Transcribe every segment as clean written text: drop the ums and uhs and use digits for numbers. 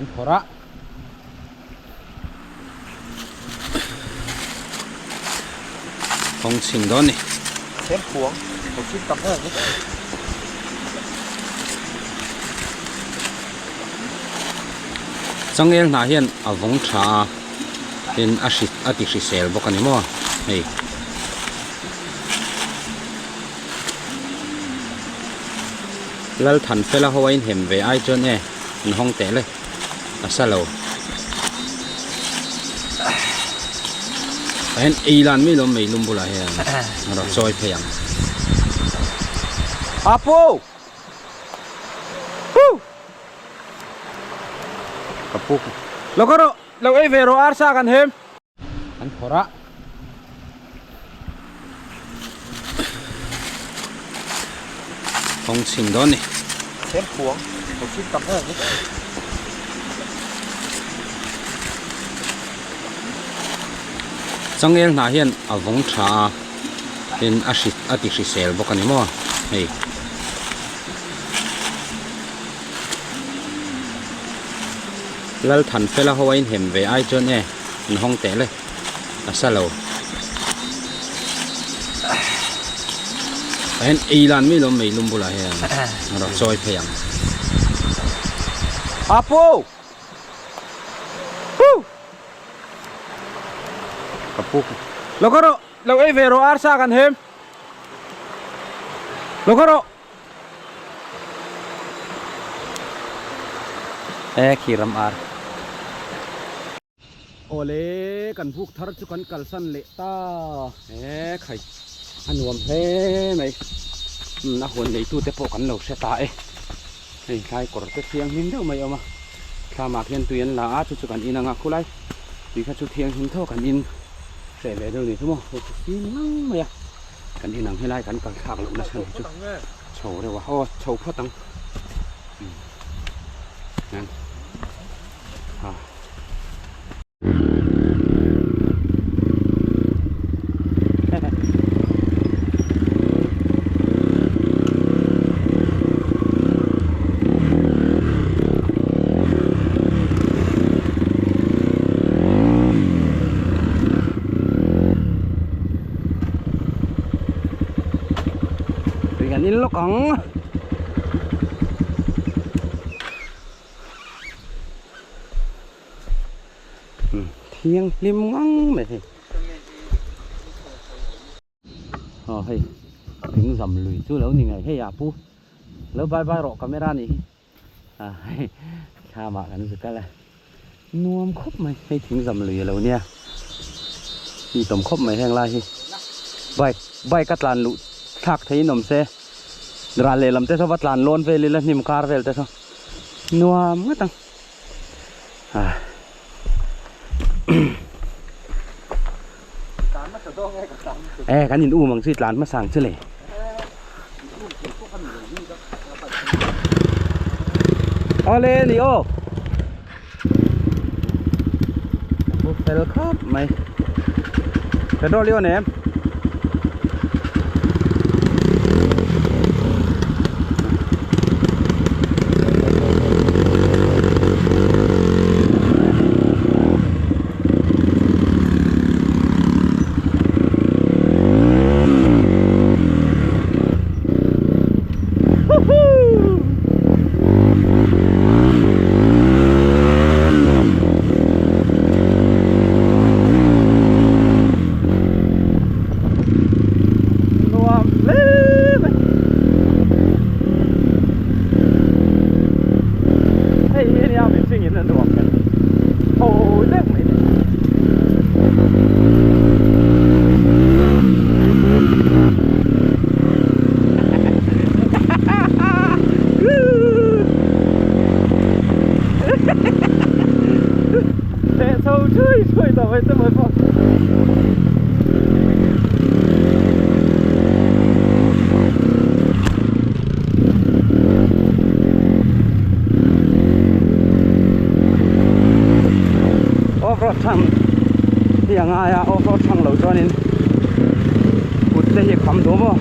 An phawrh a. Kawng chhin dawn ni. Them phuang lo chhin tak em ni. Changel hnah hian a vawng tha a, tin a hri a ti hrisel bawk a ni maw hei. Lalthanfela ho a inhem ve ai chuan e an hawng teh le. A sa lo. Tah hian ei lan mai lo mei lum bulah hian a rawn chawi phei ang. Apu! Hu! Ka pu. Lo ka rawh, lo ei ve rawh arsa kan hem. An phawrh a. Kawng chhin dawn ni. Them phuang lo chhin tak em ni. Changel hnah hian a vawng tha a, tin a hri a ti hrisel bawk a ni maw hei. Lalthanfela ho a inhem ve ai chuan e an hawng teh le a sa lo. Tah hian ei lan mai lo mei lum bulah hian a rawn chawi phei ang. Apu! Hu! Ka pu. Lo ka rawh, lo ei ve rawh arsa kan hem. Lo ka rawh. E khi ram ar. Awle kan buk thar chu kan kalsan leh ta e khai a nuam hle mai a huan neitu te pawh kan lo hre ta e hei thlai kawr te thianghlim deuh mai a awm a thlamah khian tui an la a chu chu kan in anga khulai tui kha chu thianghlim tho kan in hreh ve deuh ni chu maw hei chu fim ngang mai a. Kan inang helai kan kal thlak loh na chhan hi chu chho reuh a aw chho phawt ang hian ha. Tui kan in lawk ang. Thianghlim ngang mai hei. Aw hei thing zam lui chu lo ni ngei hei ah pu lo bye bye rawh camera nih hi. A hei thlamah kan zu kal a nuam khawp mai hei thing zam lui a lo nia mi tawm khawp mai heng lai hi bike bike a tlan luh thlak theiin awm se ral lehlam te saw va tlan lawn vel ila hnim kar vel te saw nuam ngawt ang a e kan in um ang chu i tlan hmasa ang chu le. Awle ni aw Pu fel khawp mai Petrol i on em? Nuam hle mai hei hi ania mihring in a nuam kan tho deuh mai ni. Leh chho thui thui tawh mai te mai pawh. Off road thang hi a ngai a off road thang lo chuanin kut te hi a kham duh maw.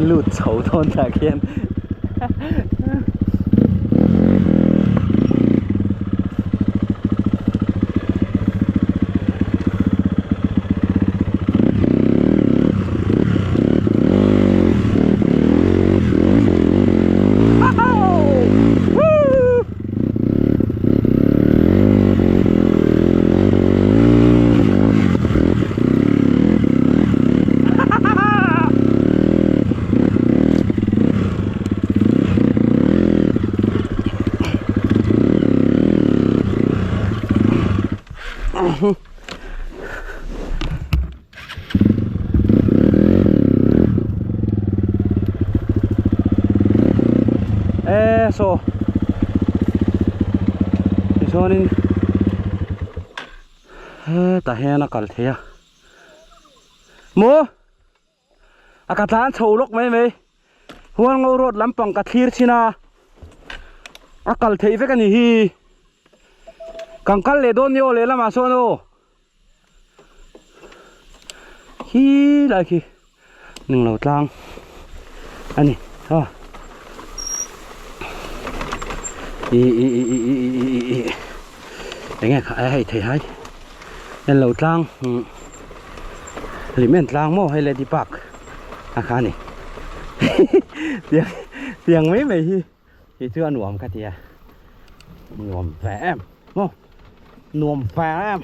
Lut chho dawn tah khian E saw tichuanin hetah hian a kal thei a maw a ka tlan chho lawk mai mai hualngo road lampang ka thlir chhin a a kal theih vek a ni hi kan kal leh dawn nia aw lehlamah sawn aw. Khi lai khi ning lo tlang a ni a i i i i i i i i enge kha a hei thei hai en lo tlang lim en tlang maw hei lady park a kha a ni tiang tiang mai mai hi Thì chu a nuam ka ti a, nuam ve em maw, nuam ve em.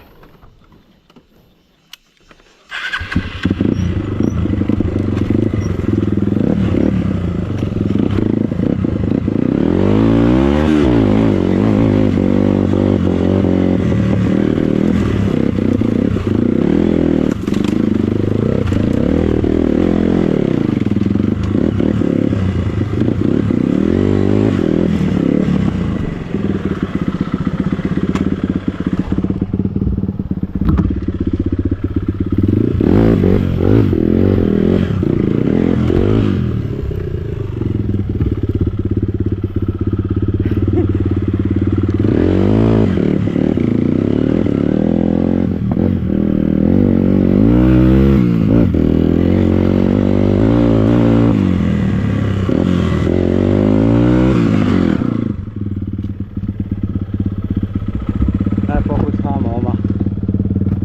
Lai pawh khu thlam a awm a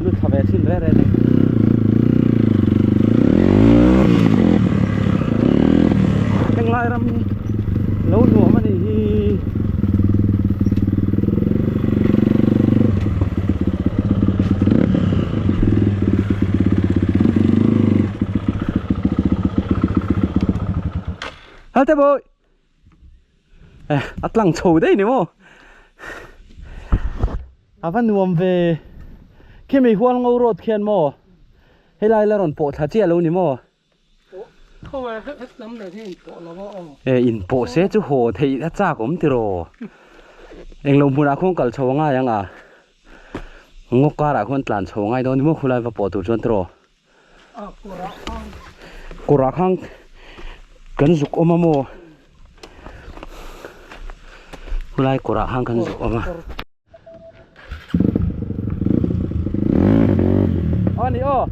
lut thla ve thin reng reng a ni. Henglai ram hi lo nuam a nih hi. Halte boy a tlang chho daih ni maw a va nuam ve khimi hual ngo road khian maw helai la rawn pawh thla chiah lo ni maw. E inpawh se chu haw theih a chak awm tiraw englo hmunah khuan kal chho a ngai ang a ngaw karah khuan tlan chho a ngai dawn ni maw khulai va pawh tur chuan tiraw kawrah khan kan zuk awm a maw khulai kawrah khan kan zuk awm a. Aw ni aw.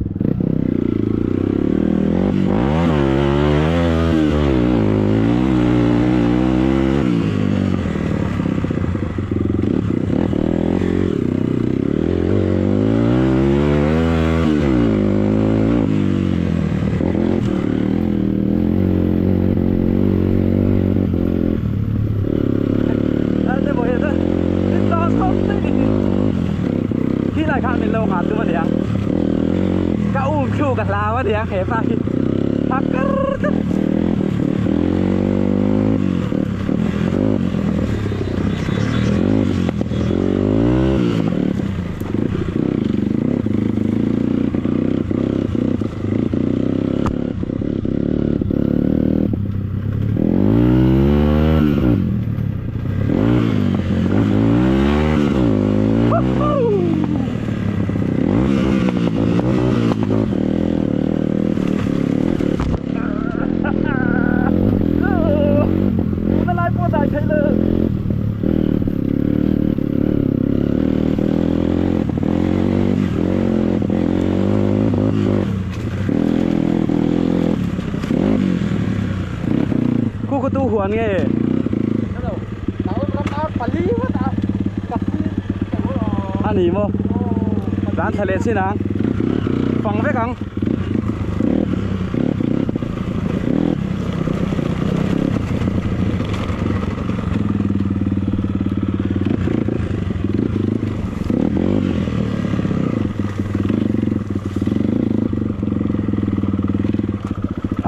Khi lai khan min lo nghah tum a niang ka um thlu ka hlau a niang he pa hi phak kar kar. tu huan nge? A ni maw? Tlan thla leh chin ang. Fang vek ang.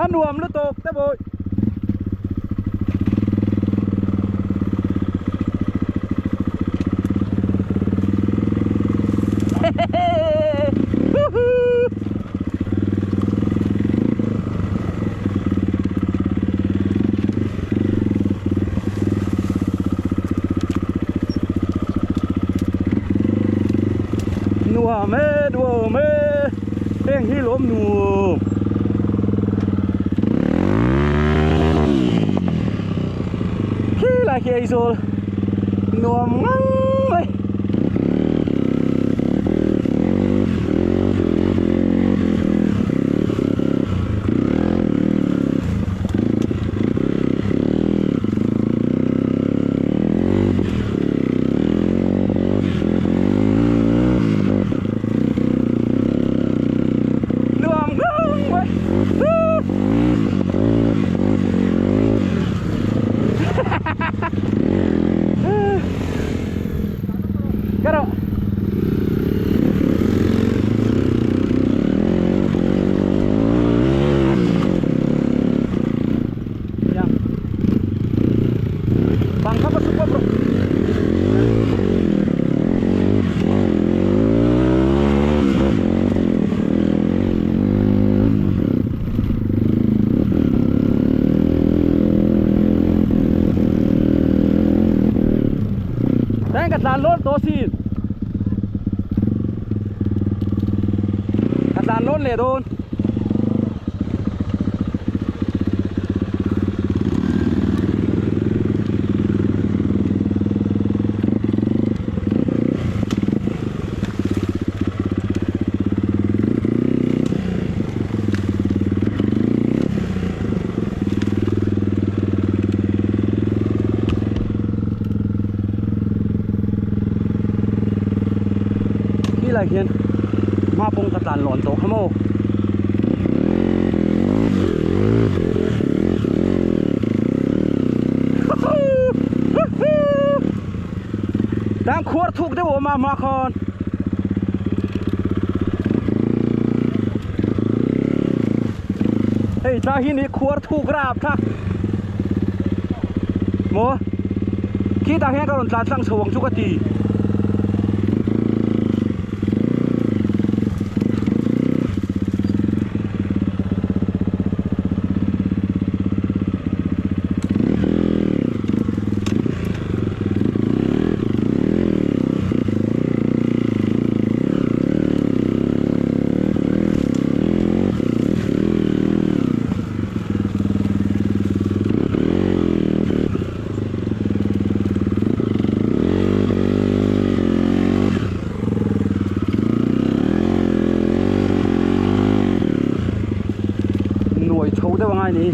A nuam lutuk te bawi. Nuam e, nuam e, heng hi lawm nuam. Khi lai khi Aizawl nuam ngang mai. Nuam ngang mai. Cái đâu? Bang kha super bro. Teng ka tlan lawn tawh asin. Ka tlan lawn leh dawn. Khi lai khian hma pawng ka tlan lawn tawh kha maw. Tang khuar thuk deuh a awm a hma khawn. Hei tlang hi ni khuar thuk rap thlak maw khi tah hian ka rawn tlan tlang chho ang chu ka ti. Nuai chho deuh angai ni.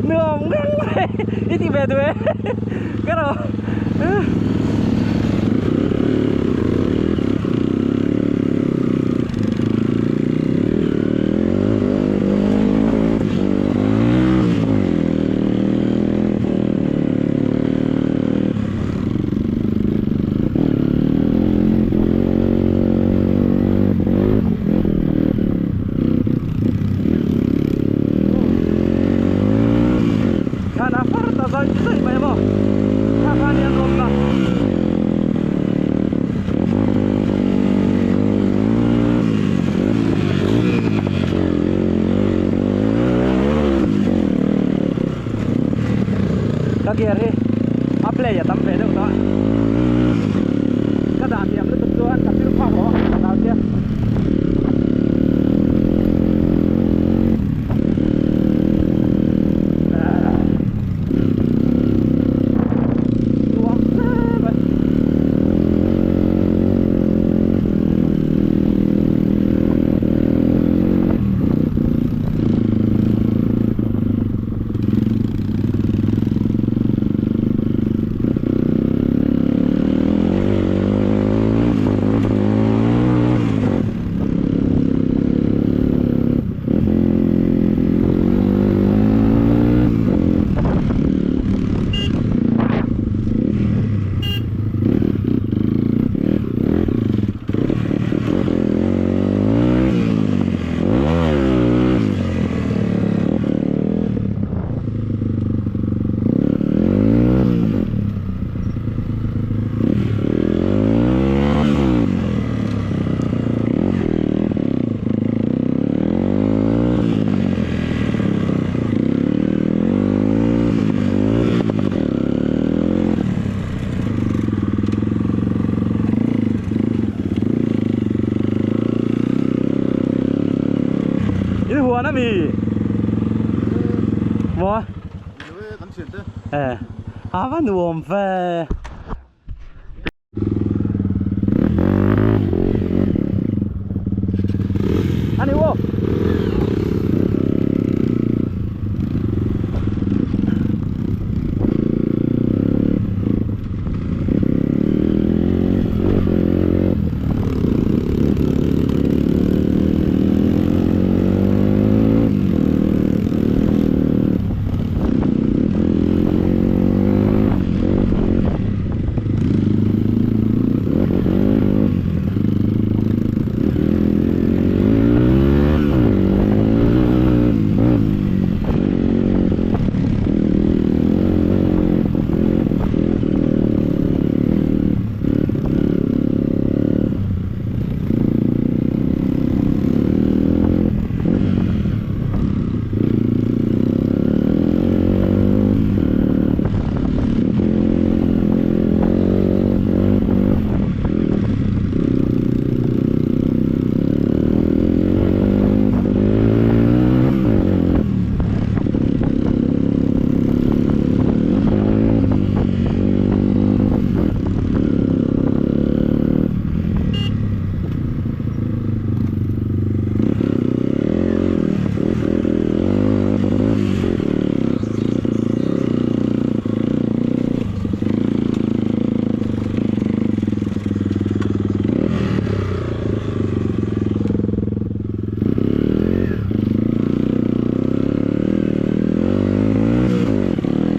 Nuam ngang mai i ti ve duh e ka ro. Play a tam ve deuh tawh a. Ka dah hniam lutuk chuan ka pil phak lo a ka dal chiah. Nuam hle mai. In huan a mi? Maw? Eh, a va nuam ve. Ani wo.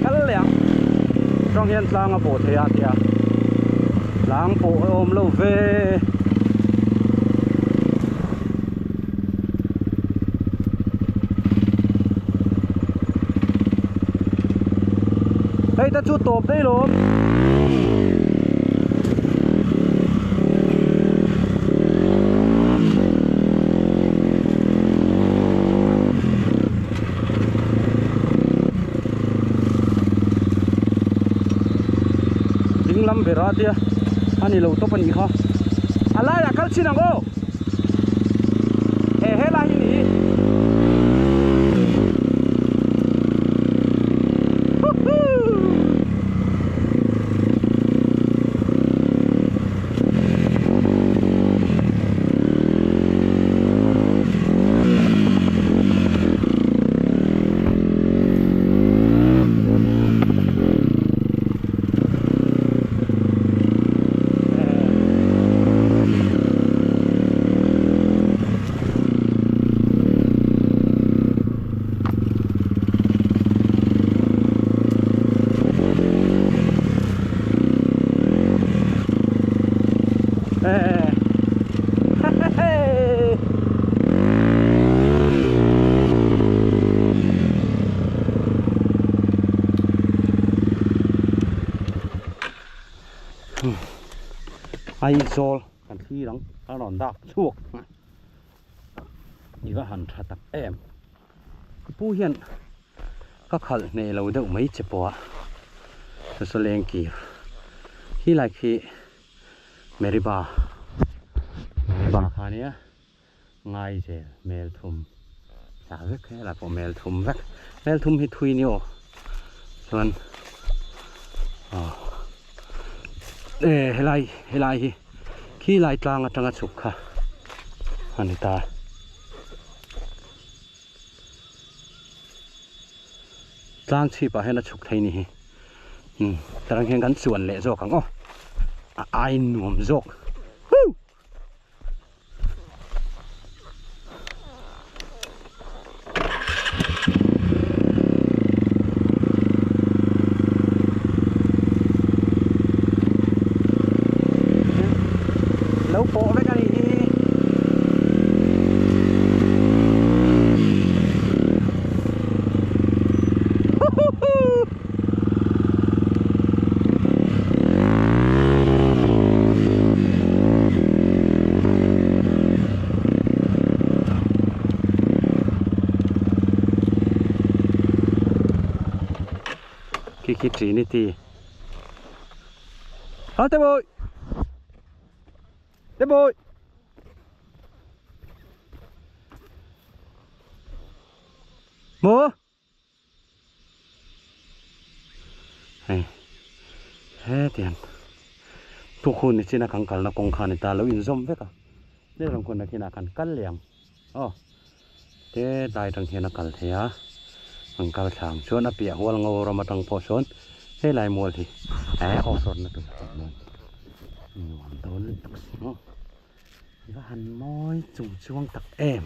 Kal leh ang tang hian tlang a pawh thei a tia tlang pawh a awm lo ve. Hei ta chu tawp daih lawm. Ding lam ber a tia a ni lo tawp a nih kha a laiah kal chin ang aw. He helai hi ni. Aizawl kan thlir ang a rawn dak chhuak i va han tha tak em pu hian ka khalh hneh lo deuh mai che pawh a. Saw leng kir hi lai khi Meriba Meriba kha ania ngai zel mel thum tla vek helai pawh mel thum vek mel thum hi thui ni aw chuan aw e helai helai hi khi lai tlang atanga chhuk kha a ni ta. Tlang chhip ah hian a chhuk thei ni hi umm tarang hian kan chuan leh zawk ang aw a ai nuam zawk huh. Lo pawh vek a nih hi. Khi khi Trinity. Hả Tê Bội? Tê Bội. Maw? Hei hetiang thukhun ni chin a kan kalna kawng kha ni ta lo inzawm vek a hetiang hun ah khian kan kal leh ang aw te tlai atang hian a kal thei a an kal thla ang chuan a piah hual ngo ram atang pawh sawn helai mual hi eh off road na tur a awm dawn nuam dawn lutuk si maw. I va han mawi chung chuang tak em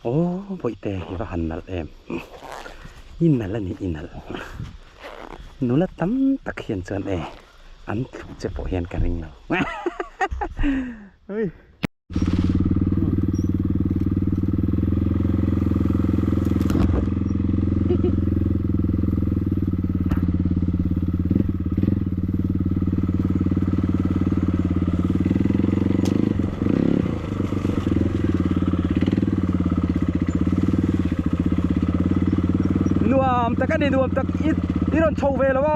aw bawihte i va han nalh em i nalh a ni i nalh nula tam tak hian chuan e an tluk che pawh hian ka ring lo hei. Nuam tak a ni nuam tak i i rawn chho ve lo a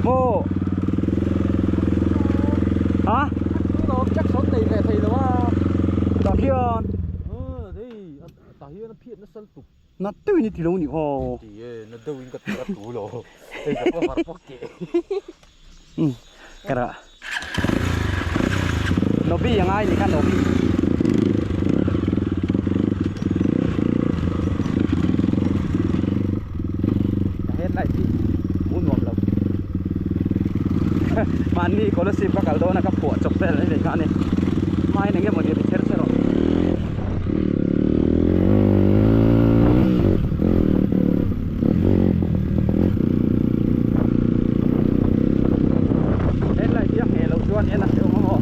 maw a Jackson nei ve thei lo a tah hian tah hian a phiat nasa lutuk. Na deuhin i ti lo ni haw. Ti e, na deuhin ka ti a tu lo. Hei ka pawh var pawk teh. Umm ka rah. Nobi a ngai ni kha Nobi. Ka headlight hi hmuh nuam lo. Mahni Kolasib ka kal dawn a ka phuah chawp vel a ni kha a ni. Hmain eng emaw ni ri cher cher aw. Headlight hi a ngheh loh chuan en a hrehawm a maw.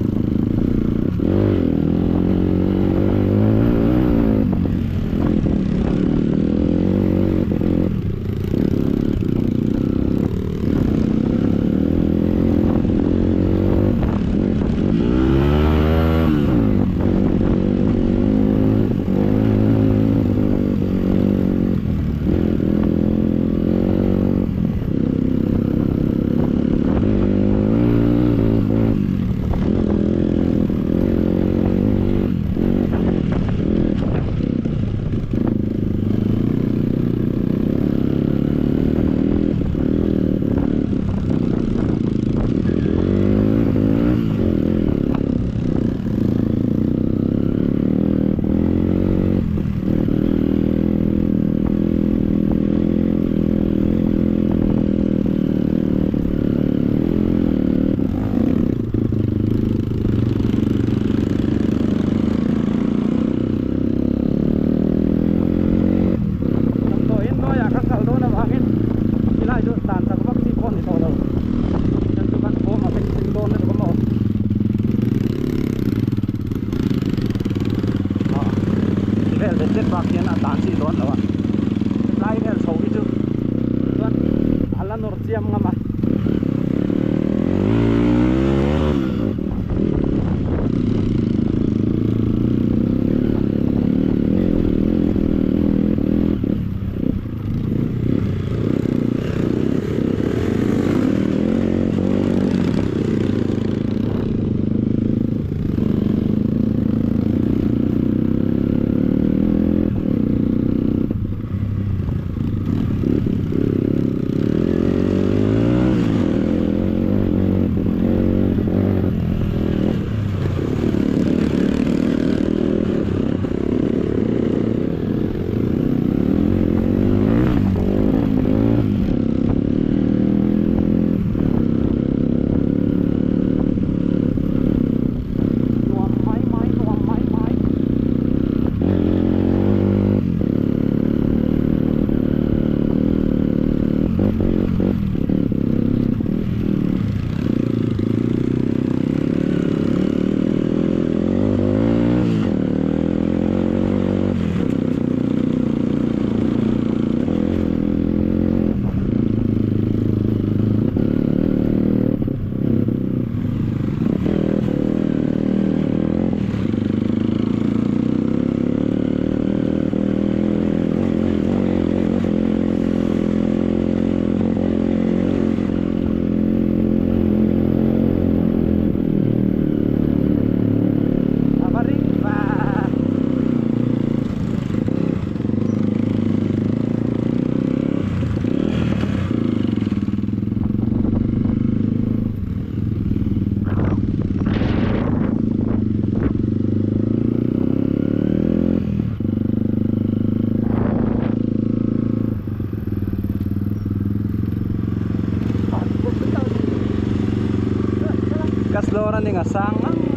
Slow running a sang ngang.